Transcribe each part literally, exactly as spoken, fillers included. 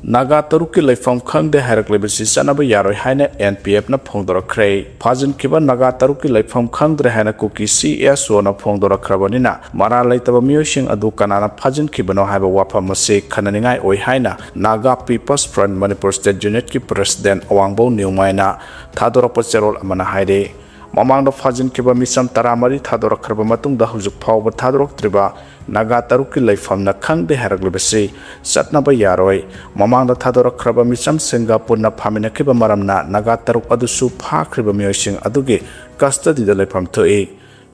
ꯅꯥꯒꯥ ꯇꯔꯨꯛꯀꯤ ꯂꯩꯐꯝ ꯈꯪꯗꯦ ꯍꯥꯏꯔꯛꯂꯤꯕꯁꯤ ꯆꯠꯅꯕ ꯌꯥꯔꯣꯏ ꯍꯥꯏꯅ ꯑꯦꯟ ꯄꯤ ꯑꯦꯐꯅ ꯐꯣꯡꯗꯣꯔꯛꯈ꯭ꯔꯦ꯫ ꯐꯥꯖꯤꯟꯈꯤꯕ ꯅꯥꯒꯥ ꯇꯔꯨꯛꯀꯤ ꯂꯩꯐꯝ ꯈꯪꯗ꯭ꯔꯦ ꯍꯥꯏꯅ ꯀꯨꯀꯤ ꯁꯤ ꯑꯦꯁ ꯑꯣꯅ ꯐꯣꯡꯗꯣꯔꯛꯈ꯭ꯔꯕꯅꯤꯅ, ꯃꯔꯥꯜ ꯂꯩꯇꯕ ꯃꯤꯑꯣꯏꯁꯤꯡ ꯑꯗꯨ ꯀꯅꯥꯅ ꯐꯥꯖꯤꯟꯈꯤꯕꯅꯣ ꯍꯥꯏꯕ ꯋꯥꯐꯝ ꯑꯁꯤ ꯈꯟꯅꯅꯤꯡꯉꯥꯏ ꯑꯣꯏ ꯍꯥꯏꯅ Naga peoples front Manipur state ꯌꯨꯅꯤꯠꯀꯤ ꯄ꯭ꯔꯦꯁꯤꯗꯦꯟꯠ ꯑꯋꯥꯡꯕꯧ ꯅ꯭ꯌꯨꯃꯥꯏꯅ ꯊꯥꯗꯣꯔꯛꯄ ꯆꯦꯔꯣꯜ ꯑꯃꯅ ꯍꯥꯏꯔꯤ꯫ ꯃꯃꯥꯡꯗ ꯐꯥꯖꯤꯟꯈꯤꯕ ꯃꯤꯆꯝ ꯇꯔꯥꯃꯔꯤ ꯊꯥꯗꯣꯔꯛꯈ꯭ꯔꯕ ꯃꯇꯨꯡꯗ ꯍꯧꯖꯤꯛ ꯐꯥꯎꯕ ꯊꯥꯗꯣꯔꯛꯇ꯭ꯔꯤꯕ ꯅꯥꯒꯥ ꯇꯔꯨꯛꯀꯤ ꯂꯩꯐꯝꯅ ꯈꯪꯗꯦ ꯍꯥꯏꯔꯛꯂꯤꯕꯁꯤ ꯆꯠꯅꯕ ꯌꯥꯔꯣꯏ꯫ ꯃꯃꯥꯡꯗ ꯊꯥꯗꯣꯔꯛꯈ꯭ꯔꯕ ꯃꯤꯆꯝꯁꯤꯡꯒ ꯄꯨꯟꯅ ꯐꯥꯃꯤꯟꯅꯈꯤꯕ ꯃꯔꯝꯅ ꯅꯥꯒꯥ ꯇꯔꯨꯛ ꯑꯗꯨꯁꯨ ꯐꯥꯈ꯭ꯔꯤꯕ ꯃꯤꯑꯣꯏꯁꯤꯡ ꯑꯗꯨꯒꯤ ꯀꯁꯇꯗꯤꯗ ꯂꯩꯐꯝ ꯊꯣꯛꯏ꯫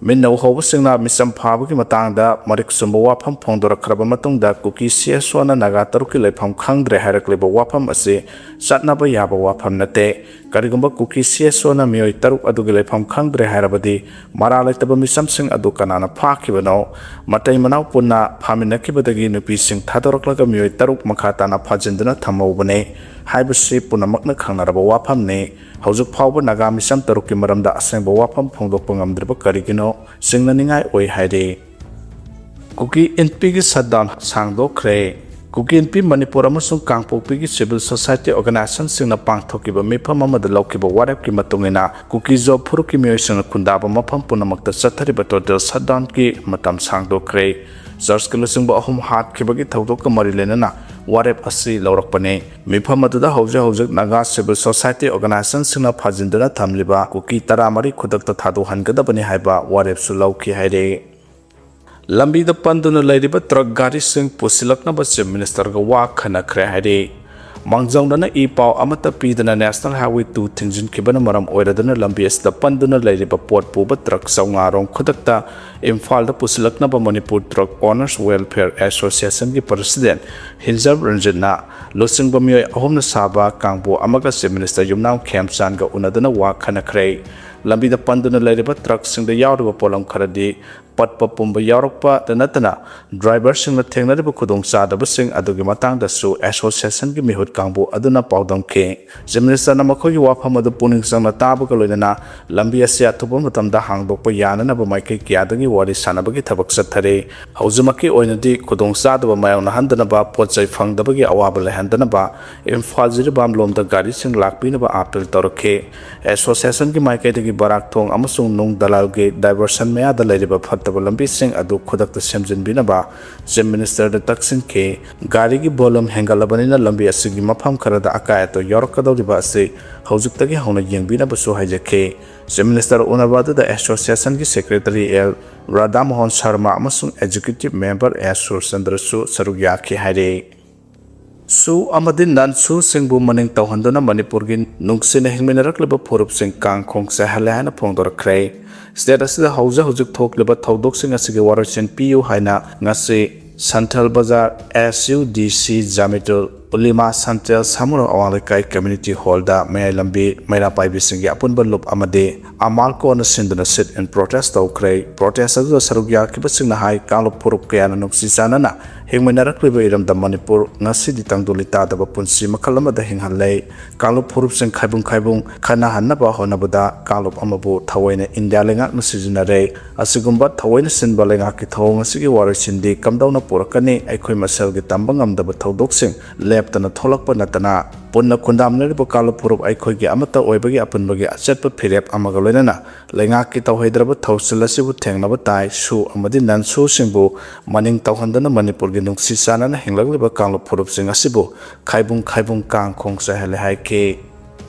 ꯃꯤꯠꯅ ꯎꯍꯧꯕꯁꯤꯡꯅ ꯃꯤꯆꯝ ꯐꯥꯕꯒꯤ ꯃꯇꯥꯡꯗ ꯃꯔꯤꯛ ꯆꯨꯝꯕ ꯋꯥꯐꯝ ꯐꯣꯡꯗꯣꯔꯛꯈ꯭ꯔꯕ ꯃꯇꯨꯡꯗ ꯀꯨꯀꯤ ꯁꯤ ꯑꯦꯁ ꯑꯣꯅ ꯅꯥꯒꯥ ꯇꯔꯨꯛꯀꯤ ꯂꯩꯐꯝ ꯈꯪꯗ꯭ꯔꯦ ꯍꯥꯏꯔꯛꯂꯤꯕ ꯋꯥꯐꯝ ꯑꯁꯤ ꯆꯠꯅꯕ ꯌꯥꯕ ꯋꯥꯐꯝ ꯅꯠꯇꯦ꯫ ꯀꯔꯤꯒꯨꯝꯕ ꯀꯨꯀꯤ ꯁꯤ ꯑꯦꯁ ꯑꯣꯅ ꯃꯤꯑꯣꯏ ꯇꯔꯨꯛ ꯑꯗꯨꯒꯤ ꯂꯩꯐꯝ ꯈꯪꯗ꯭ꯔꯦ ꯍꯥꯏꯔꯕꯗꯤ, ꯃꯔꯥꯜ ꯂꯩꯇꯕ ꯃꯤꯆꯝꯁꯤꯡ ꯑꯗꯨ ꯀꯅꯥꯅ ꯐꯥꯈꯤꯕꯅꯣ? ꯃꯇꯩ ꯃꯅꯥꯎ ꯄꯨꯟꯅ ꯐꯥꯃꯤꯟꯅꯈꯤꯕꯗꯒꯤ ꯅꯨꯄꯤꯁꯤꯡ ꯊꯥꯗꯣꯔꯛꯂꯒ ꯃꯤꯑꯣꯏ ꯇꯔꯨꯛ ꯃꯈꯥ ꯇꯥꯅ ꯐꯥꯖꯤꯟꯗꯨꯅ ꯊꯝꯍꯧꯕꯅꯤ ꯍꯥꯏꯕꯁꯤ ꯄꯨꯝꯅꯃꯛꯅ ꯈꯪꯅꯔꯕ ꯋꯥꯐꯝꯅꯤ꯫ ꯍꯧꯖꯤꯛ ꯐꯥꯎꯕ ꯅꯥꯒꯥ ꯃꯤꯆꯝ ꯇꯔꯨꯛꯀꯤ ꯃꯔꯝꯗ ꯑꯁꯦꯡꯕ ꯋꯥꯐꯝ ꯐꯣꯡꯗꯣꯛꯄ ꯉꯝꯗ꯭ꯔꯤꯕ ꯀꯔꯤꯒꯤꯅꯣ? ꯆꯤꯡꯅꯅꯤꯡꯉꯥꯏ ꯑꯣꯏ ꯍꯥꯏꯔꯤ꯫ ꯀꯨꯀꯤ ꯏꯟꯄꯤꯒꯤ ꯁꯠꯗꯥꯎꯟ ꯁꯥꯡꯗꯣꯛꯈ꯭ꯔꯦ꯫ ꯀꯨꯀꯤ ꯏꯟꯄꯤ ꯃꯅꯤꯄꯨꯔ ꯑꯃꯁꯨꯡ ꯀꯥꯡꯄꯣꯛꯄꯤꯒꯤ ꯁꯤꯚꯤꯜ ꯁꯣꯁꯥꯏꯇꯤ ꯑꯣꯔꯒꯅꯥꯏꯖꯦꯁꯟꯁꯤꯡꯅ ꯄꯥꯡꯊꯣꯛꯈꯤꯕ ꯃꯤꯐꯝ ꯑꯃꯗ ꯂꯧꯈꯤꯕ ꯋꯥꯔꯦꯞꯀꯤ ꯃꯇꯨꯡ ꯏꯟꯅ, ꯀꯨꯀꯤ ꯖꯣꯕ ꯐꯨꯔꯨꯞꯀꯤ ꯃꯤꯑꯣꯏꯁꯤꯡꯅ ꯈꯨꯟꯗꯥꯕ ꯃꯐꯝ ꯄꯨꯝꯅꯃꯛꯇ ꯆꯠꯊꯔꯤꯕ ꯇꯣꯇꯦꯜ ꯁꯠꯗꯥꯎꯟꯒꯤ ꯃꯇꯝ ꯁꯥꯡꯗꯣꯛꯈ꯭ꯔꯦ꯫ ꯆꯔꯆꯀꯤ ꯂꯨꯆꯤꯡꯕ ꯑꯍꯨꯝ ꯍꯥꯠꯈꯤꯕꯒꯤ ꯊꯧꯗꯣꯛꯀ ꯃꯔꯤ ꯂꯩꯅꯅ ꯋꯥꯔꯦꯞ ꯑꯁꯤ ꯂꯧꯔꯛꯄꯅꯤ꯫ ꯃꯤꯐꯝ ꯑꯗꯨꯗ ꯍꯧꯖꯤꯛ ꯍꯧꯖꯤꯛ ꯅꯥꯒꯥ ꯁꯤꯚꯤꯜ ꯁꯣꯁꯥꯏꯇꯤ ꯑꯣꯔꯒꯅꯥꯏꯖꯦꯁꯟꯁꯤꯡꯅ ꯐꯥꯖꯤꯟꯗꯨꯅ ꯊꯝꯂꯤꯕ ꯀꯨꯀꯤ ꯇꯔꯥꯃꯔꯤ ꯈꯨꯗꯛꯇ ꯊꯥꯗꯣꯛꯍꯟꯒꯗꯕꯅꯤ ꯍꯥꯏꯕ ꯋꯥꯔꯦꯞꯁꯨ ꯂꯧꯈꯤ ꯍꯥꯏꯔꯤ꯫ ꯂꯝꯕꯤꯗ ꯄꯟꯗꯨꯅ ꯂꯩꯔꯤꯕ ꯇ꯭ꯔꯛ ꯒꯥꯔꯤꯁꯤꯡ ꯄꯨꯁꯤꯜꯂꯛꯅꯕ ꯆꯤꯐ ꯃꯤꯅꯤꯁꯇꯔꯒ ꯋꯥ ꯈꯟꯅꯈ꯭ꯔꯦ ꯍꯥꯏꯔꯤ꯫ ꯃꯥꯡꯖꯧꯅꯅ ꯏ ꯄꯥꯎ ꯑꯃꯠꯇ ꯄꯤꯗꯅ ꯅꯦꯁꯅꯦꯜ ꯍꯥꯏꯋꯦ ꯇꯨ ꯊꯤꯡꯖꯤꯟꯈꯤꯕꯅ ꯃꯔꯝ ꯑꯣꯏꯔꯗꯨꯅ ꯂꯝꯕꯤ ꯑꯁꯤꯗ ꯄꯟꯗꯨꯅ ꯂꯩꯔꯤꯕ ꯄꯣꯠ ꯄꯨꯕ ꯇ꯭ꯔꯛ ꯆꯥꯝꯃꯉꯥ ꯔꯣꯝ ꯈꯨꯗꯛꯇ ꯏꯝꯐꯥꯜꯗ ꯄꯨꯁꯤꯜꯂꯛꯅꯕ ꯃꯅꯤꯄꯨꯔ ꯇ꯭ꯔꯛ ꯑꯣꯅꯔꯁ ꯋꯦꯜꯐꯤꯌꯔ ꯑꯦꯁꯣꯁꯤꯌꯦꯁꯟꯒꯤ ꯄ꯭ꯔꯁꯤꯗꯦꯟꯠ ꯍꯤꯟꯖꯔ ꯔꯟꯖꯤꯠꯅ ꯂꯨꯆꯤꯡꯕ ꯃꯤꯑꯣꯏ ꯑꯍꯨꯝꯅ ꯁꯥꯕ ꯀꯥꯡꯕꯨ ꯑꯃꯒ ꯆꯤꯐ ꯃꯤꯅꯤꯁꯇꯔ ꯌꯨꯝꯅꯥꯝ ꯈꯦꯝꯆꯥꯟꯒ ꯎꯅꯗꯨꯅ ꯋꯥ ꯈꯟꯅꯈ꯭ꯔꯦ꯫ ꯂꯝꯕꯤꯗ ꯄꯟꯗꯨꯅ ꯂꯩꯔꯤꯕ ꯇ꯭ꯔꯛꯁꯤꯡꯗ ꯌꯥꯎꯔꯤꯕ ꯄꯣꯠꯂꯝ ꯈꯔꯗꯤ ꯄꯠꯄ ꯄꯨꯝꯕ ꯌꯥꯎꯔꯛꯄꯗ ꯅꯠꯇꯅ, ꯗ꯭ꯔꯥꯏꯚꯔꯁꯤꯡꯅ ꯊꯦꯡꯅꯔꯤꯕ ꯈꯨꯗꯣꯡꯆꯥꯗꯕꯁꯤꯡ ꯑꯗꯨꯒꯤ ꯃꯇꯥꯡꯗꯁꯨ ꯑꯦꯁꯣꯁꯤꯌꯦꯁꯟꯒꯤ ꯃꯤꯍꯨꯠ ꯀꯥꯡꯕꯨ ꯑꯗꯨꯅ ꯄꯥꯎꯗꯝꯈꯤ꯫ ꯆꯤꯐ ꯃꯤꯅꯤꯁꯇꯔꯅ ꯃꯈꯣꯏꯒꯤ ꯋꯥꯐꯝ ꯑꯗꯨ ꯄꯨꯛꯅꯤꯡ ꯆꯪꯅ ꯇꯥꯕꯒ ꯂꯣꯏꯅꯅ ꯂꯝꯕꯤ ꯑꯁꯤ ꯑꯊꯨꯕ ꯃꯇꯝꯗ ꯍꯥꯡꯗꯣꯛꯄ ꯌꯥꯅꯅꯕ ꯃꯥꯏꯀꯩ ꯀꯌꯥꯗꯒꯤ ꯋꯥꯔꯤ ꯁꯥꯟꯅꯕꯒꯤ ꯊꯕꯛ ꯆꯠꯊꯔꯤ꯫ ꯍꯧꯖꯤꯛꯃꯛꯀꯤ ꯑꯣꯏꯅꯗꯤ ꯈꯨꯗꯣꯡꯆꯥꯗꯕ ꯃꯥꯌꯣꯛꯅꯍꯟꯗꯅꯕ, ꯄꯣꯠ ꯆꯩ ꯐꯪꯗꯕꯒꯤ ꯑꯋꯥꯕ ꯂꯩꯍꯟꯗꯅꯕ ꯏꯝꯐꯥꯜ ꯖꯤꯔꯤꯕꯥꯝ ꯂꯣꯝꯗ ꯒꯥꯔꯤꯁꯤꯡ ꯂꯥꯛꯄꯤꯅꯕ ꯑꯥꯄꯤꯜ ꯇꯧꯔꯛꯈꯤ꯫ ꯑꯦꯁꯣꯁꯤꯌꯦꯁꯟꯒꯤ ꯃꯥꯏꯀꯩꯗꯒꯤ ꯕꯔꯥꯛ ꯊꯣꯡ ꯑꯃꯁꯨꯡ ꯅꯨꯡ ꯗꯂꯥꯜꯒꯤ ꯗꯥꯏꯚꯔꯁꯟ ꯃꯌꯥꯗ ꯂꯩꯔꯤꯕ ꯐꯠꯇꯕ ꯂꯝꯕꯤꯁꯤꯡ ꯑꯗꯨ ꯈꯨꯗꯛꯇ ꯁꯦꯝꯖꯤꯟꯕꯤꯅꯕ ꯆꯤꯐ ꯃꯤꯅꯤꯁꯇꯔꯗ ꯇꯛꯁꯤꯟꯈꯤ꯫ ꯒꯥꯔꯤꯒꯤ ꯚꯣꯂꯨꯝ ꯍꯦꯟꯒꯠꯂꯕꯅꯤꯅ ꯂꯝꯕꯤ ꯑꯁꯤꯒꯤ ꯃꯐꯝ ꯈꯔꯗ ꯑꯀꯥꯏ ꯑꯇꯣꯏ ꯌꯥꯎꯔꯛꯀꯗꯧꯔꯤꯕ ꯑꯁꯤ ꯍꯧꯖꯤꯛꯇꯒꯤ ꯍꯧꯅ ꯌꯦꯡꯕꯤꯅꯕꯁꯨ ꯍꯥꯏꯖꯈꯤ꯫ ꯆꯤꯐ ꯃꯤꯅꯤꯁꯇꯔ ꯎꯅꯕ ꯑꯗꯨꯗ ꯑꯦꯁꯣꯁꯤꯌꯦꯁꯟꯒꯤ ꯁꯦꯀ꯭ꯔꯦꯇꯔꯤ ꯑꯦꯜ ꯔꯥꯙꯥꯃꯣꯍꯟ ꯁꯔꯃ ꯑꯃꯁꯨꯡ ꯑꯦꯛꯖꯤꯀ꯭ꯌꯨꯇꯤꯚ ꯃꯦꯝꯕꯔ ꯑꯦꯁ ꯁꯨꯔꯆꯟꯗ꯭ꯔꯁꯨ ꯁꯔꯨꯛ ꯌꯥꯈꯤ ꯍꯥꯏꯔꯤ꯫ ꯁꯨ ꯑꯃꯗꯤ ꯅꯟ ꯁꯨꯁꯤꯡꯕꯨ ꯃꯅꯤꯡ ꯇꯧꯍꯟꯗꯨꯅ ꯃꯅꯤꯄꯨꯔꯒꯤ ꯅꯨꯡꯁꯤꯅ ꯍꯤꯡꯃꯤꯟꯅꯔꯛꯂꯤꯕ ꯐꯨꯔꯨꯞꯁꯤꯡ ꯀꯥꯡ ꯈꯣꯡ ꯆꯥꯏꯍꯜꯂꯦ ꯍꯥꯏꯅ ꯐꯣꯡꯗꯣꯔꯛꯈ꯭ꯔꯦ꯫ ꯁ꯭ꯇꯦꯠ ꯑꯁꯤꯗ ꯍꯧꯖꯤꯛ ꯍꯧꯖꯤꯛ ꯊꯣꯛꯂꯤꯕ ꯊꯧꯗꯣꯛꯁꯤꯡ ꯑꯁꯤꯒꯤ ꯋꯥꯔꯣꯏꯁꯤꯟ ꯄꯤꯌꯨ ꯍꯥꯏꯅ ꯉꯁꯤ ꯁꯟꯊꯜ ꯕꯖꯥꯔ ꯑꯦꯁ ꯌꯨ ꯗꯤ ꯁꯤ ꯖꯥꯃꯤꯇꯨꯜ ꯎꯂꯤꯃꯥ ꯁꯟꯊꯦꯜ ꯁꯥꯃꯨꯔꯣ ꯑꯋꯥꯡ ꯂꯩꯀꯥꯏ ꯀꯝꯃ꯭ꯌꯨꯅꯤꯇꯤ ꯍꯣꯜꯗ ꯃꯌꯥꯏ ꯂꯝꯕꯤ ꯃꯩꯔꯥ ꯄꯥꯏꯕꯤꯁꯤꯡꯒꯤ ꯑꯄꯨꯟꯕ ꯂꯨꯞ ꯑꯃꯗꯤ ꯑꯃꯥꯜꯀꯣꯅ ꯁꯤꯟꯗꯨꯅ sit in protest ꯇꯧꯈ꯭ꯔꯦ꯫ ꯄ꯭ꯔꯣꯇꯦꯁ ꯑꯗꯨꯗ ꯁꯔꯨꯛ ꯌꯥꯈꯤꯕꯁꯤꯡꯅ ꯍꯥꯏ, ꯀꯥꯡꯂꯨꯞ ꯐꯨꯔꯨꯞ ꯀꯌꯥꯅ ꯅꯨꯡꯁꯤ ꯆꯥꯟꯅꯅ ꯍꯤꯡꯃꯤꯟꯅꯔꯛꯂꯤꯕ ꯏꯔꯝꯗꯝ ꯃꯅꯤꯄꯨꯔ ꯉꯁꯤꯗꯤ ꯇꯪꯗꯨ ꯂꯩꯇꯥꯗꯕ ꯄꯨꯟꯁꯤ ꯃꯈꯜ ꯑꯃꯗ ꯍꯤꯡꯍꯜꯂꯦ꯫ ꯀꯥꯡꯂꯨꯞ ꯐꯨꯔꯨꯞꯁꯤꯡ ꯈꯥꯏꯕꯨꯡ ꯈꯥꯏꯕꯨꯡ ꯈꯠꯅꯍꯟꯅꯕ ꯍꯣꯠꯅꯕꯗ ꯀꯥꯡꯂꯨꯞ ꯑꯃꯕꯨ ꯊꯑꯣꯏꯅ ꯏꯟꯗꯤꯌꯥ ꯂꯩꯉꯥꯛꯅ ꯁꯤꯖꯤꯟꯅꯔꯦ꯫ ꯑꯁꯤꯒꯨꯝꯕ ꯊꯑꯣꯏꯅ ꯁꯤꯟꯕ ꯂꯩꯉꯥꯛꯀꯤ ꯊꯧꯑꯣꯡ ꯑꯁꯤꯒꯤ ꯋꯥꯔꯣꯏꯁꯤꯟꯗꯤ ꯀꯝꯗꯧꯅ ꯄꯨꯔꯛꯀꯅꯤ? ꯑꯩꯈꯣꯏ ꯃꯁꯦꯜꯒꯤ ꯇꯝꯕ ꯉꯝꯗꯕ ꯊꯧꯗꯣꯛꯁꯤꯡ ꯂꯦꯞꯇꯅ ꯊꯣꯛꯂꯛꯄ ꯅꯠꯇꯅ, ꯄꯨꯟꯅ ꯈꯨꯟꯗꯥꯃꯤꯟꯅꯔꯤꯕ ꯀꯥꯡꯂꯨꯞ ꯐꯨꯔꯨꯞ ꯑꯩꯈꯣꯏꯒꯤ ꯑꯃꯠꯇ ꯑꯣꯏꯕꯒꯤ ꯑꯄꯨꯟꯕꯒꯤ ꯑꯆꯦꯠꯄ ꯐꯤꯔꯦꯞ ꯑꯃꯒ ꯂꯣꯏꯅꯅ ꯂꯩꯉꯥꯛꯀꯤ ꯇꯧꯍꯩꯗ꯭ꯔꯕ ꯊꯧꯁꯤꯜ ꯑꯁꯤꯕꯨ ꯊꯦꯡꯅꯕ ꯇꯥꯏ꯫ ꯁꯨ ꯑꯃꯗꯤ ꯅꯟ ꯁꯨꯁꯤꯡꯕꯨ ꯃꯅꯤꯡ ꯇꯧꯍꯟꯗꯨꯅ ꯃꯅꯤꯄꯨꯔꯒꯤ ꯅꯨꯡꯁꯤ ꯆꯥꯟꯅꯅ ꯍꯤꯡꯂꯛꯂꯤꯕ ꯀꯥꯡꯂꯨꯞ ꯐꯨꯔꯨꯞꯁꯤꯡ ꯑꯁꯤꯕꯨ ꯈꯥꯏꯕꯨꯡ ꯈꯥꯏꯕꯨꯡ ꯀꯥꯡ ꯈꯣꯡ ꯆꯥꯏꯍꯜꯂꯦ ꯍꯥꯏꯈꯤ꯫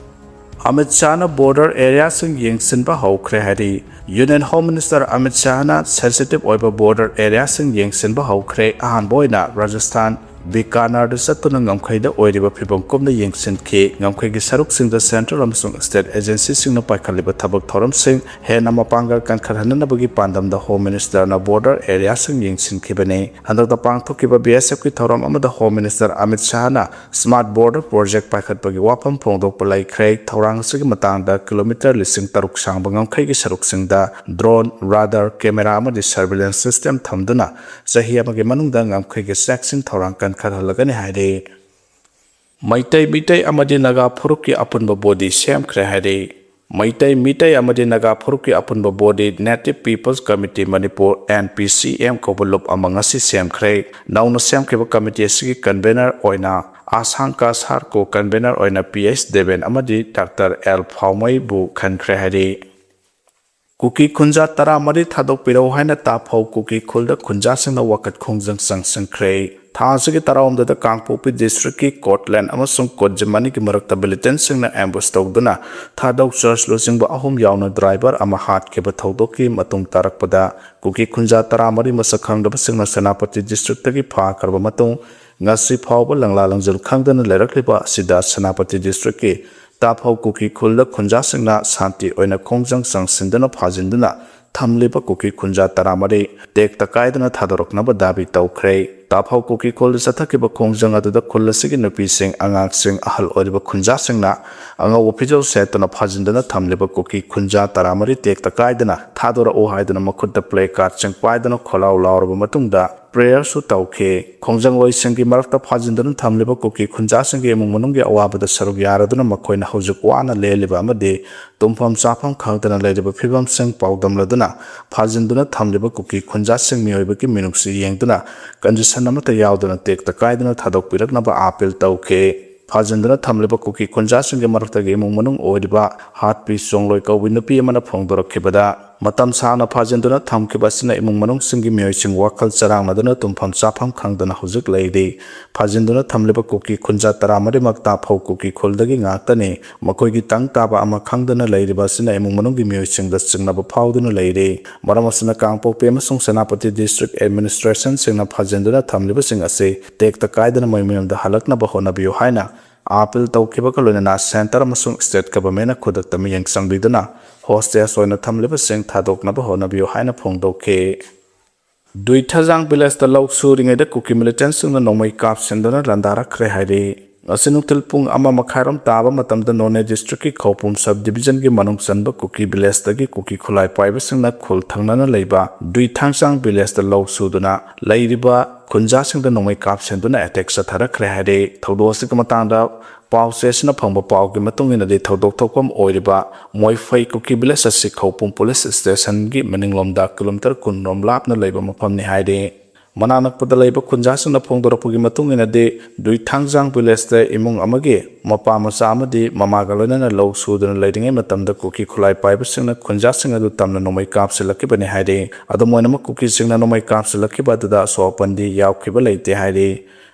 ꯑꯃꯤꯠ ꯁꯥꯍꯅ ꯕꯣꯔꯗꯔ ꯑꯦꯔꯤꯌꯥꯁꯤꯡ ꯌꯦꯡꯁꯤꯟꯕ ꯍꯧꯈ꯭ꯔꯦ ꯍꯥꯏꯔꯤ꯫ ꯌꯨꯅꯤꯌꯟ ꯍꯣꯝ ꯃꯤꯅꯤꯁꯇꯔ ꯑꯃꯤꯠ ꯁꯥꯍꯅ ꯁꯦꯟꯁꯤꯇꯤꯚ ꯑꯣꯏꯕ ꯕꯣꯔꯗꯔ ꯑꯦꯔꯤꯌꯥꯁꯤꯡ ꯌꯦꯡꯁꯤꯟꯕ ꯍꯧꯈ꯭ꯔꯦ꯫ ꯑꯍꯥꯟꯕ ꯑꯣꯏꯅ ꯔꯥꯖꯁꯊꯥꯟ, ꯕꯤꯀꯥꯅꯔꯗ ꯆꯠꯇꯨꯅ ꯉꯝꯈꯩꯗ ꯑꯣꯏꯔꯤꯕ ꯐꯤꯕꯝ ꯀꯨꯞꯅ ꯌꯦꯡꯁꯤꯟꯈꯤ꯫ ꯉꯝꯈꯩꯒꯤ ꯁꯔꯨꯛꯁꯤꯡꯗ central ꯑꯃꯁꯨꯡ state agencyꯁꯤꯡꯅ ꯄꯥꯏꯈꯠꯂꯤꯕ ꯊꯕꯛ ꯊꯧꯔꯝꯁꯤꯡ ꯍꯦꯟꯅ ꯃꯄꯥꯡꯒꯜ ꯀꯟꯈꯠꯍꯟꯅꯕꯒꯤ ꯄꯥꯟꯗꯝꯗ Home Ministerꯅ border areaꯁꯤꯡ ꯌꯦꯡꯁꯤꯟꯈꯤꯕꯅꯤ꯫ ꯍꯟꯗꯛꯇ ꯄꯥꯡꯊꯣꯛꯈꯤꯕ BSFꯀꯤ ꯊꯧꯔꯝ ꯑꯃꯗ Home Minister Amit ꯁꯥꯍꯅ Smart Border Project ꯄꯥꯏꯈꯠꯄꯒꯤ ꯋꯥꯐꯝ ꯐꯣꯡꯗꯣꯛꯄ ꯂꯩꯈ꯭ꯔꯦ꯫ ꯊꯧꯔꯥꯡ ꯑꯁꯤꯒꯤ ꯃꯇꯥꯡꯗ ꯀꯤꯂꯣꯃꯤꯇꯔ ꯂꯤꯁꯤꯡ ꯇꯔꯨꯛ ꯁꯥꯡꯕ ꯉꯝꯈꯩꯒꯤ ꯁꯔꯨꯛꯁꯤꯡꯗ drone, radar, camera ꯑꯃꯗꯤ surveillance system ꯊꯝꯗꯨꯅ ꯆꯍꯤ ꯑꯃꯒꯤ ꯃꯅꯨꯡꯗ ꯉꯝꯈꯩꯒꯤ ꯆꯦꯛꯁꯤꯟ ꯊꯧꯔꯥꯡ ꯀꯟꯈꯠꯍꯜꯂꯒꯅꯤ ꯍꯥꯏꯔꯤ꯫ ꯃꯩꯇꯩ, ꯃꯤꯇꯩ ꯑꯃꯗꯤ ꯅꯥꯒꯥ ꯐꯨꯔꯨꯞꯀꯤ ꯑꯄꯨꯟꯕ body ꯁꯦꯝꯈ꯭ꯔꯦ ꯍꯥꯏꯔꯤ꯫ ꯃꯩꯇꯩ, ꯃꯤꯇꯩ ꯑꯃꯗꯤ ꯅꯥꯒꯥ ꯐꯨꯔꯨꯞꯀꯤ ꯑꯄꯨꯟꯕ body Native People's Committee Manipur, NPCM ꯀꯧꯕ ꯂꯨꯞ ꯑꯃ ꯉꯁꯤ ꯁꯦꯝꯈ꯭ꯔꯦ꯫ ꯅꯧꯅ ꯁꯦꯝꯈꯤꯕ committee ꯑꯁꯤꯒꯤ convener ꯑꯣꯏꯅ ꯑꯁꯥꯡꯀꯥ ꯁꯥꯔ, co-convener ꯑꯣꯏꯅ ꯄꯤ ꯑꯩꯆ ꯗꯦꯕꯦꯟ ꯑꯃꯗꯤ ꯗꯥꯛꯇꯔ ꯑꯦꯜ ꯐꯥꯎꯃꯩꯕꯨ ꯈꯟꯈ꯭ꯔꯦ ꯍꯥꯏꯔꯤ꯫ ꯀꯨꯀꯤ ꯈꯨꯟꯖꯥ ꯇꯔꯥꯃꯔꯤ ꯊꯥꯗꯣꯛꯄꯤꯔꯛꯎ ꯍꯥꯏꯅ ꯇꯥꯐꯧ ꯀꯨꯀꯤ ꯈꯨꯜꯗ ꯈꯨꯟꯖꯥꯁꯤꯡꯅ ꯋꯥꯀꯠ ꯈꯣꯡꯖꯪ ꯆꯪꯁꯤꯟꯈ꯭ꯔꯦ꯫ ꯊꯥ ꯑꯁꯤꯒꯤ ꯇꯔꯥꯍꯨꯝꯗꯣꯏꯗ ꯀꯥꯡꯄꯣꯛꯄꯤ districtꯀꯤ ꯀꯣꯠꯂꯦꯟ ꯑꯃꯁꯨꯡ ꯀꯣꯠꯖꯤꯃꯅꯤꯒꯤ ꯃꯔꯛꯇ militantꯁꯤꯡꯅ ambush ꯇꯧꯗꯨꯅ ꯊꯥꯗꯧ ꯆꯔꯆ ꯂꯨꯆꯤꯡꯕ ꯑꯍꯨꯝ ꯌꯥꯎꯅ driver ꯑꯃ ꯍꯥꯠꯈꯤꯕ ꯊꯧꯗꯣꯛꯀꯤ ꯃꯇꯨꯡ ꯇꯥꯔꯛꯄꯗ ꯀꯨꯀꯤ ꯈꯨꯟꯖꯥ ꯇꯔꯥꯃꯔꯤ ꯃꯁꯛ ꯈꯪꯗꯕꯁꯤꯡꯅ ꯁꯦꯅꯥꯄꯇꯤ districtꯇꯒꯤ ꯐꯥꯈ꯭ꯔꯕ ꯃꯇꯨꯡ ꯉꯁꯤ ꯐꯥꯎꯕ ꯂꯪꯂꯥ ꯂꯪꯖꯤꯜ ꯈꯪꯗꯅ ꯂꯩꯔꯛꯂꯤꯕ ꯑꯁꯤꯗ ꯁꯦꯅꯥꯄꯇꯤ districtꯀꯤ ꯇꯥꯐꯧ ꯀꯨꯀꯤ ꯈꯨꯜꯗ ꯈꯨꯟꯖꯥꯁꯤꯡꯅ ꯁꯥꯟꯇꯤ ꯑꯣꯏꯅ ꯈꯣꯡꯖꯪ ꯆꯪꯁꯤꯟꯗꯨꯅ ꯐꯥꯖꯤꯟꯗꯨꯅ ꯊꯝꯂꯤꯕ ꯀꯨꯀꯤ ꯈꯨꯟꯖꯥ ꯇꯔꯥꯃꯔꯤ ꯇꯦꯛꯇ ꯀꯥꯏꯗꯅ ꯊꯥꯗꯣꯔꯛꯅꯕ ꯗꯥꯕꯤ ꯇꯧꯈ꯭ꯔꯦ꯫ ꯇꯥꯐꯧ ꯀꯨꯀꯤ ꯈꯨꯜꯗ ꯆꯠꯊꯈꯤꯕ ꯈꯣꯡꯖꯪ ꯑꯗꯨꯗ ꯈꯨꯜ ꯑꯁꯤꯒꯤ ꯅꯨꯄꯤꯁꯤꯡ, ꯑꯉꯥꯡꯁꯤꯡ, ꯑꯍꯜ ꯑꯣꯏꯔꯕ ꯈꯨꯟꯖꯥꯁꯤꯡꯅ ꯑꯉꯧꯕ ꯐꯤꯖꯣꯜ ꯁꯦꯠꯇꯨꯅ ꯐꯥꯖꯤꯟꯗꯨꯅ ꯊꯝꯂꯤꯕ ꯀꯨꯀꯤ ꯈꯨꯟꯖꯥ ꯇꯔꯥꯃꯔꯤ ꯇꯦꯛꯇ ꯀꯥꯏꯗꯅ ꯊꯥꯗꯣꯔꯛꯎ ꯍꯥꯏꯗꯨꯅ ꯃꯈꯨꯠꯇ placardꯁꯤꯡ ꯄꯥꯏꯗꯨꯅ ꯈꯣꯜꯂꯥꯎ ꯂꯥꯎꯔꯕ ꯃꯇꯨꯡꯗ prayerꯁꯨ ꯇꯧꯈꯤ꯫ ꯈꯣꯡꯖꯪꯂꯣꯏꯁꯤꯡꯒꯤ ꯃꯔꯛꯇ ꯐꯥꯖꯤꯟꯗꯨꯅ ꯊꯝꯂꯤꯕ ꯀꯨꯀꯤ ꯈꯨꯟꯖꯥꯁꯤꯡꯒꯤ ꯏꯃꯨꯡ ꯃꯅꯨꯡꯒꯤ ꯑꯋꯥꯕꯗ ꯁꯔꯨꯛ ꯌꯥꯔꯗꯨꯅ ꯃꯈꯣꯏꯅ ꯍꯧꯖꯤꯛ ꯋꯥꯅ ꯂꯦꯜꯂꯤꯕ ꯑꯃꯗꯤ ꯇꯨꯝꯐꯝ ꯆꯥꯐꯝ ꯈꯪꯗꯅ ꯂꯩꯔꯤꯕ ꯐꯤꯕꯝꯁꯤꯡ ꯄꯥꯎꯗꯝꯂꯗꯨꯅ ꯐꯥꯖꯤꯟꯗꯨꯅ ꯊꯝꯂꯤꯕ ꯀꯨꯀꯤ ꯈꯨꯟꯖꯥꯁꯤꯡ ꯃꯤꯑꯣꯏꯕꯒꯤ ꯃꯤꯅꯨꯡꯁꯤ ꯌꯦꯡꯗꯨꯅ condition ꯑꯃꯠꯇ ꯌꯥꯎꯗꯅ ꯇꯦꯛꯇ ꯀꯥꯏꯗꯅ ꯊꯥꯗꯣꯛꯄꯤꯔꯛꯅꯕ appeal ꯇꯧꯈꯤ꯫ ꯐꯥꯖꯤꯟꯗꯨꯅ ꯊꯝꯂꯤꯕ ꯀꯨꯀꯤ ꯈꯨꯟꯖꯥꯁꯤꯡꯒꯤ ꯃꯔꯛꯇꯒꯤ ꯏꯃꯨꯡ ꯃꯅꯨꯡ ꯑꯣꯏꯔꯤꯕ ꯍꯥꯠꯄꯤ ꯆꯣꯡꯂꯣꯏ ꯀꯧꯕꯤ ꯅꯨꯄꯤ ꯑꯃꯅ ꯐꯣꯡꯗꯣꯔꯛꯈꯤꯕꯗ, ꯃꯇꯝ ꯁꯥꯡꯅ ꯐꯥꯖꯤꯟꯗꯨꯅ ꯊꯝꯈꯤꯕ ꯑꯁꯤꯅ ꯏꯃꯨꯡ ꯃꯅꯨꯡꯁꯤꯡꯒꯤ ꯃꯤꯑꯣꯏꯁꯤꯡ ꯋꯥꯈꯜ ꯆꯔꯥꯡꯅꯗꯨꯅ ꯇꯨꯝꯐꯝ ꯆꯥꯐꯝ ꯈꯪꯗꯅ ꯍꯧꯖꯤꯛ ꯂꯩꯔꯤ꯫ ꯐꯥꯖꯤꯟꯗꯨꯅ ꯊꯝꯂꯤꯕ ꯀꯨꯀꯤ ꯈꯨꯟꯖꯥ ꯇꯔꯥꯃꯔꯤꯃꯛ ꯇꯥꯐꯧ ꯀꯨꯀꯤ ꯈꯨꯜꯗꯒꯤ ꯉꯥꯛꯇꯅꯤ꯫ ꯃꯈꯣꯏꯒꯤ ꯇꯪ ꯇꯥꯕ ꯑꯃ ꯈꯪꯗꯅ ꯂꯩꯔꯤꯕ ꯑꯁꯤꯅ ꯏꯃꯨꯡ ꯃꯅꯨꯡꯒꯤ ꯃꯤꯑꯣꯏꯁꯤꯡꯗ ꯆꯤꯡꯅꯕ ꯐꯥꯎꯗꯨꯅ ꯂꯩꯔꯤ꯫ ꯃꯔꯝ ꯑꯁꯤꯅ ꯀꯥꯡꯄꯣꯛꯄꯤ ꯑꯃꯁꯨꯡ ꯁꯦꯅꯥꯄꯇꯤ district administrationꯁꯤꯡꯅ ꯐꯥꯖꯤꯟꯗꯨꯅ ꯊꯝꯂꯤꯕꯁꯤꯡ ꯑꯁꯤ ꯇꯦꯛꯇ ꯀꯥꯏꯗꯅ ꯃꯣꯏ ꯃꯌꯨꯝꯗ ꯍꯜꯂꯛꯅꯕ ꯍꯣꯠꯅꯕꯤꯌꯨ ꯍꯥꯏꯅ appeal ꯇꯧꯈꯤꯕꯒ ꯂꯣꯏꯅꯅ centre ꯑꯃꯁꯨꯡ state governmentꯅ ꯈꯨꯗꯛꯇ ꯃꯤꯠꯌꯦꯡ ꯆꯪꯕꯤꯗꯨꯅ hostage ꯑꯣꯏꯅ ꯊꯝꯂꯤꯕꯁꯤꯡ ꯊꯥꯗꯣꯛꯅꯕ ꯍꯣꯠꯅꯕꯤꯌꯨ ꯍꯥꯏꯅ ꯐꯣꯡꯗꯣꯛꯈꯤ꯫ ꯗꯨꯏꯊꯥꯖꯥꯡ villageꯇ ꯂꯧ ꯁꯨꯔꯤꯉꯩꯗ ꯀꯨꯀꯤ militantꯁꯤꯡꯅ ꯅꯣꯡꯃꯩ ꯀꯥꯞꯁꯤꯟꯗꯨꯅ ꯂꯥꯟꯗꯥꯔꯛꯈ꯭ꯔꯦ ꯍꯥꯏꯔꯤ꯫ ꯉꯁꯤ ꯅꯨꯡꯊꯤꯜ ꯄꯨꯡ ꯑꯃ ꯃꯈꯥꯏꯔꯣꯝ ꯇꯥꯕ ꯃꯇꯝꯗ ꯅꯣꯅꯦ districtꯀꯤ ꯈꯧꯄꯨꯝ subdivisionꯒꯤ ꯃꯅꯨꯡ ꯆꯟꯕ ꯀꯨꯀꯤ villageꯇꯒꯤ ꯀꯨꯀꯤ ꯈꯨꯠꯂꯥꯏ ꯄꯥꯏꯕꯁꯤꯡꯅ ꯈꯨꯜ ꯊꯪꯅꯅ ꯂꯩꯕ ꯗꯨꯏꯊꯥꯡꯖꯥꯡ villageꯇ ꯂꯧ ꯁꯨꯗꯨꯅ ꯂꯩꯔꯤꯕ ꯈꯨꯟꯖꯥꯁꯤꯡꯗ ꯅꯣꯡꯃꯩ ꯀꯥꯞꯁꯤꯟꯗꯨꯅ attack ꯆꯠꯊꯔꯛꯈ꯭ꯔꯦ ꯍꯥꯏꯔꯤ꯫ ꯊꯧꯗꯣꯛ ꯑꯁꯤꯒꯤ ꯃꯇꯥꯡꯗ ꯄꯥꯎ ꯆꯦꯁꯤꯅ ꯐꯪꯕ ꯄꯥꯎꯒꯤ ꯃꯇꯨꯡ ꯏꯟꯅꯗꯤ, ꯊꯧꯗꯣꯛ ꯊꯣꯛꯐꯝ ꯑꯣꯏꯔꯤꯕ ꯃꯣꯏꯐꯩ ꯀꯨꯀꯤ village ꯑꯁꯤ ꯈꯧꯄꯨꯝ police stationꯒꯤ ꯃꯅꯤꯡꯂꯣꯝꯗ kilometre ꯀꯨꯟ ꯔꯣꯝ ꯂꯥꯞꯅ ꯂꯩꯕ ꯃꯐꯝꯅꯤ ꯍꯥꯏꯔꯤ꯫ ꯃꯅꯥꯛ ꯅꯛꯄꯗ ꯂꯩꯕ ꯈꯨꯟꯖꯥꯁꯤꯡꯅ ꯐꯣꯡꯗꯣꯔꯛꯄꯒꯤ ꯃꯇꯨꯡ ꯏꯟꯅꯗꯤ, ꯗꯨꯏꯊꯥꯡꯖꯥꯡ villageꯇ ꯏꯃꯨꯡ ꯑꯃꯒꯤ ꯃꯄꯥ ꯃꯆꯥ ꯑꯃꯗꯤ ꯃꯃꯥꯒ ꯂꯣꯏꯅꯅ ꯂꯧ ꯁꯨꯗꯨꯅ ꯂꯩꯔꯤꯉꯩ ꯃꯇꯝꯗ ꯀꯨꯀꯤ ꯈꯨꯠꯂꯥꯏ ꯄꯥꯏꯕꯁꯤꯡꯅ ꯈꯨꯟꯖꯥꯁꯤꯡ ꯑꯗꯨ ꯇꯝꯅ ꯅꯣꯡꯃꯩ ꯀꯥꯞꯁꯤꯜꯂꯛꯈꯤꯕꯅꯤ ꯍꯥꯏꯔꯤ꯫ ꯑꯗꯨꯝ ꯑꯣꯏꯅꯃꯛ, ꯀꯨꯀꯤꯁꯤꯡꯅ ꯅꯣꯡꯃꯩ ꯀꯥꯞꯁꯤꯜꯂꯛꯈꯤꯕ ꯑꯗꯨꯗ ꯑꯁꯣꯛ ꯑꯄꯟꯗꯤ ꯌꯥꯎꯈꯤꯕ ꯂꯩꯇꯦ ꯍꯥꯏꯔꯤ꯫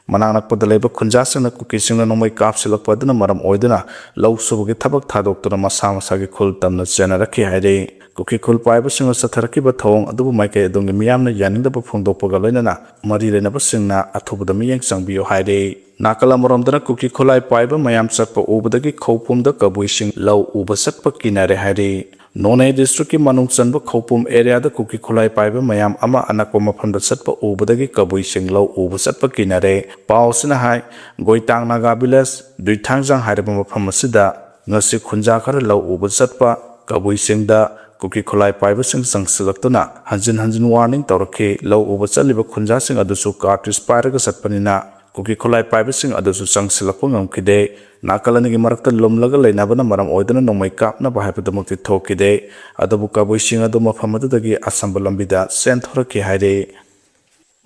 ꯃꯅꯥꯛ ꯅꯛꯄꯗ ꯂꯩꯕ ꯈꯨꯟꯖꯥꯁꯤꯡꯅ ꯀꯨꯀꯤꯁꯤꯡꯅ ꯅꯣꯡꯃꯩ ꯀꯥꯞꯁꯤꯜꯂꯛꯄ ꯑꯗꯨꯅ ꯃꯔꯝ ꯑꯣꯏꯗꯨꯅ ꯂꯧ ꯁꯨꯕꯒꯤ ꯊꯕꯛ ꯊꯥꯗꯣꯛꯇꯨꯅ ꯃꯁꯥ ꯃꯁꯥꯒꯤ ꯈꯨꯜ ꯇꯝꯅ ꯆꯦꯟꯅꯔꯛꯈꯤ ꯍꯥꯏꯔꯤ꯫ ꯀꯨꯀꯤ ꯈꯨꯜ ꯄꯥꯏꯕꯁꯤꯡꯅ ꯆꯠꯊꯔꯛꯈꯤꯕ ꯊꯧꯑꯣꯡ ꯑꯗꯨꯕꯨ ꯃꯥꯏꯀꯩ ꯑꯗꯨꯝꯒꯤ ꯃꯤꯌꯥꯝꯅ ꯌꯥꯅꯤꯡꯗꯕ ꯐꯣꯡꯗꯣꯛꯄꯒ ꯂꯣꯏꯅꯅ ꯃꯔꯤ ꯂꯩꯅꯕꯁꯤꯡꯅ ꯑꯊꯨꯕꯗ ꯃꯤꯠꯌꯦꯡ ꯆꯪꯕꯤꯌꯨ ꯍꯥꯏꯔꯤ꯫ ꯅꯥꯀꯜ ꯑꯃꯔꯣꯝꯗꯅ ꯀꯨꯀꯤ ꯈꯨꯠꯂꯥꯏ ꯄꯥꯏꯕ ꯃꯌꯥꯝ ꯆꯠꯄ ꯎꯕꯗꯒꯤ ꯈꯧꯄꯨꯝꯗ ꯀꯕꯨꯏꯁꯤꯡ ꯂꯧ ꯎꯕ ꯆꯠꯄ ꯀꯤꯅꯔꯦ ꯍꯥꯏꯔꯤ꯫ ꯅꯣꯅꯦ districtꯀꯤ ꯃꯅꯨꯡ ꯆꯟꯕ ꯈꯧꯄꯨꯝ areaꯗ ꯀꯨꯀꯤ ꯈꯨꯠꯂꯥꯏ ꯄꯥꯏꯕ ꯃꯌꯥꯝ ꯑꯃ ꯑꯅꯛꯄ ꯃꯐꯝꯗ ꯆꯠꯄ ꯎꯕꯗꯒꯤ ꯀꯕꯨꯏꯁꯤꯡ ꯂꯧ ꯎꯕ ꯆꯠꯄ ꯀꯤꯅꯔꯦ꯫ ꯄꯥꯎ ꯑꯁꯤꯅ ꯍꯥꯏ, ꯒꯣꯏꯇꯥꯡ ꯅꯥꯒꯥ village, ꯗꯨꯏꯊꯥꯡꯖꯥꯡ ꯍꯥꯏꯔꯤꯕ ꯃꯐꯝ ꯑꯁꯤꯗ ꯉꯁꯤ ꯈꯨꯟꯖꯥ ꯈꯔ ꯂꯧ ꯎꯕ ꯆꯠꯄ ꯀꯕꯨꯏꯁꯤꯡꯗ ꯀꯨꯀꯤ ꯈꯨꯠꯂꯥꯏ ꯄꯥꯏꯕꯁꯤꯡ ꯆꯪꯁꯤꯜꯂꯛꯇꯨꯅ ꯍꯟꯖꯤꯟ ꯍꯟꯖꯤꯟ warning ꯇꯧꯔꯛꯈꯤ꯫ ꯂꯧ ꯎꯕ ꯆꯠꯂꯤꯕ ꯈꯨꯟꯖꯥꯁꯤꯡ ꯑꯗꯨꯁꯨ cartridge ꯄꯥꯏꯔꯒ ꯆꯠꯄꯅꯤꯅ ꯀꯨꯀꯤ ꯈꯨꯠꯂꯥꯏ ꯄꯥꯏꯕꯁꯤꯡ ꯑꯗꯨꯁꯨ ꯆꯪꯁꯤꯜꯂꯛꯄ ꯉꯝꯈꯤꯗꯦ꯫ ꯅꯥꯀꯜ ꯑꯅꯤꯒꯤ ꯃꯔꯛꯇ ꯂꯨꯝꯂꯒ ꯂꯩꯅꯕꯅ ꯃꯔꯝ ꯑꯣꯏꯗꯨꯅ ꯅꯣꯡꯃꯩ ꯀꯥꯞꯅꯕ ꯍꯥꯏꯕꯗꯨꯃꯛꯇꯤ ꯊꯣꯛꯈꯤꯗꯦ꯫ ꯑꯗꯨꯕꯨ ꯀꯕꯨꯏꯁꯤꯡ ꯑꯗꯨ ꯃꯐꯝ ꯑꯗꯨꯗꯒꯤ ꯑꯁꯝꯕ ꯂꯝꯕꯤꯗ ꯆꯦꯟꯊꯣꯔꯛꯈꯤ ꯍꯥꯏꯔꯤ꯫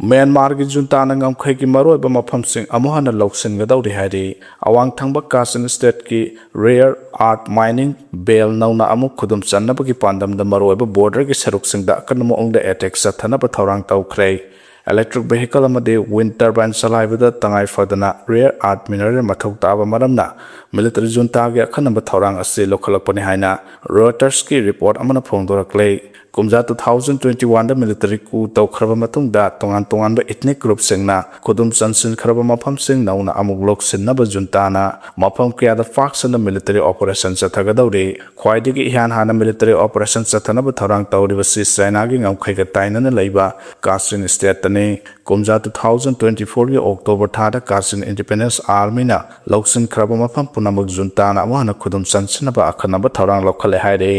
ꯃ꯭ꯌꯥꯟꯃꯥꯔꯒꯤ ꯖꯨꯟꯇꯥꯅ ꯉꯝꯈꯩꯒꯤ ꯃꯔꯨꯑꯣꯏꯕ ꯃꯐꯝꯁꯤꯡ ꯑꯃꯨꯛ ꯍꯟꯅ ꯂꯧꯁꯤꯟꯒꯗꯧꯔꯤ ꯍꯥꯏꯔꯤ꯫ ꯑꯋꯥꯡ ꯊꯪꯕ ꯀꯥꯆꯤꯟ ꯁ꯭ꯇꯦꯠꯀꯤ rare earth mining belt ꯅꯧꯅ ꯑꯃꯨꯛ ꯈꯨꯗꯨꯝ ꯆꯟꯅꯕꯒꯤ ꯄꯥꯟꯗꯝꯗ ꯃꯔꯨꯑꯣꯏꯕ ꯕꯣꯔꯗꯔꯒꯤ ꯁꯔꯨꯛꯁꯤꯡꯗ ꯑꯀꯟꯕ ꯃꯑꯣꯡꯗ ꯑꯦꯇꯦꯛ ꯆꯠꯊꯅꯕ ꯊꯧꯔꯥꯡ ꯇꯧꯈ꯭ꯔꯦ꯫ Electric vehicle ꯑꯃꯗꯤ wind turbine ꯆꯂꯥꯏꯕꯗ ꯇꯉꯥꯏ ꯐꯗꯅ rare earth mineral ꯃꯊꯧ ꯇꯥꯕ ꯃꯔꯝꯅ ꯃꯤꯂꯤꯇꯔꯤ ꯖꯨꯟꯇꯥꯒꯤ ꯑꯈꯟꯅꯕ ꯊꯧꯔꯥꯡ ꯑꯁꯤ ꯂꯧꯈꯠꯂꯛꯄꯅꯤ ꯍꯥꯏꯅ ꯔꯣꯏꯇꯔꯁꯀꯤ ꯔꯤꯄꯣꯔꯠ ꯑꯃꯅ ꯐꯣꯡꯗꯣꯔꯛꯂꯦ꯫ ꯀꯨꯝꯖꯥ two thousand twenty one ꯗ ꯃꯤꯂꯤꯇꯔꯤ coup ꯇꯧꯈ꯭ꯔꯕ ꯃꯇꯨꯡꯗ ꯇꯣꯉꯥꯟ ꯇꯣꯉꯥꯟꯕ ethnic groupꯁꯤꯡꯅ ꯈꯨꯗꯨꯝ ꯆꯟꯁꯤꯟꯈ꯭ꯔꯕ ꯃꯐꯝꯁꯤꯡ ꯅꯧꯅ ꯑꯃꯨꯛ ꯂꯧꯁꯤꯟꯅꯕ ꯖꯨꯟꯇꯥꯅ ꯃꯐꯝ ꯀꯌꯥꯗ ꯄꯥꯛ ꯁꯟꯅ ꯃꯤꯂꯤꯇꯔꯤ ꯑꯣꯄꯔꯦꯁꯟ ꯆꯠꯊꯒꯗꯧꯔꯤ꯫ ꯈ꯭ꯋꯥꯏꯗꯒꯤ ꯏꯍꯥꯟ ꯍꯥꯟꯅ ꯃꯤꯂꯤꯇꯔꯤ ꯑꯣꯄꯔꯦꯁꯟ ꯆꯠꯊꯅꯕ ꯊꯧꯔꯥꯡ ꯇꯧꯔꯤꯕꯁꯤ ꯆꯥꯏꯅꯥꯒꯤ ꯉꯝꯈꯩꯒ ꯇꯥꯏꯅꯅ ꯂꯩꯕ ꯀꯥꯆꯤꯟ ꯁ꯭ꯇꯦꯠꯇꯅꯤ꯫ ꯀꯨꯝꯖꯥ two thousand twenty four ꯒꯤ ꯑꯣꯛꯇꯣꯕꯔ ꯊꯥꯗ ꯀꯥꯆꯤꯟ Independence Armyꯅ ꯂꯧꯁꯤꯟꯈ꯭ꯔꯕ ꯃꯐꯝ ꯄꯨꯝꯅꯃꯛ ꯖꯨꯟꯇꯥꯅ ꯑꯃꯨꯛ ꯍꯟꯅ ꯈꯨꯗꯨꯝ ꯆꯟꯁꯤꯟꯅꯕ ꯑꯈꯟꯅꯕ ꯊꯧꯔꯥꯡ ꯂꯧꯈꯠꯂꯦ ꯍꯥꯏꯔꯤ꯫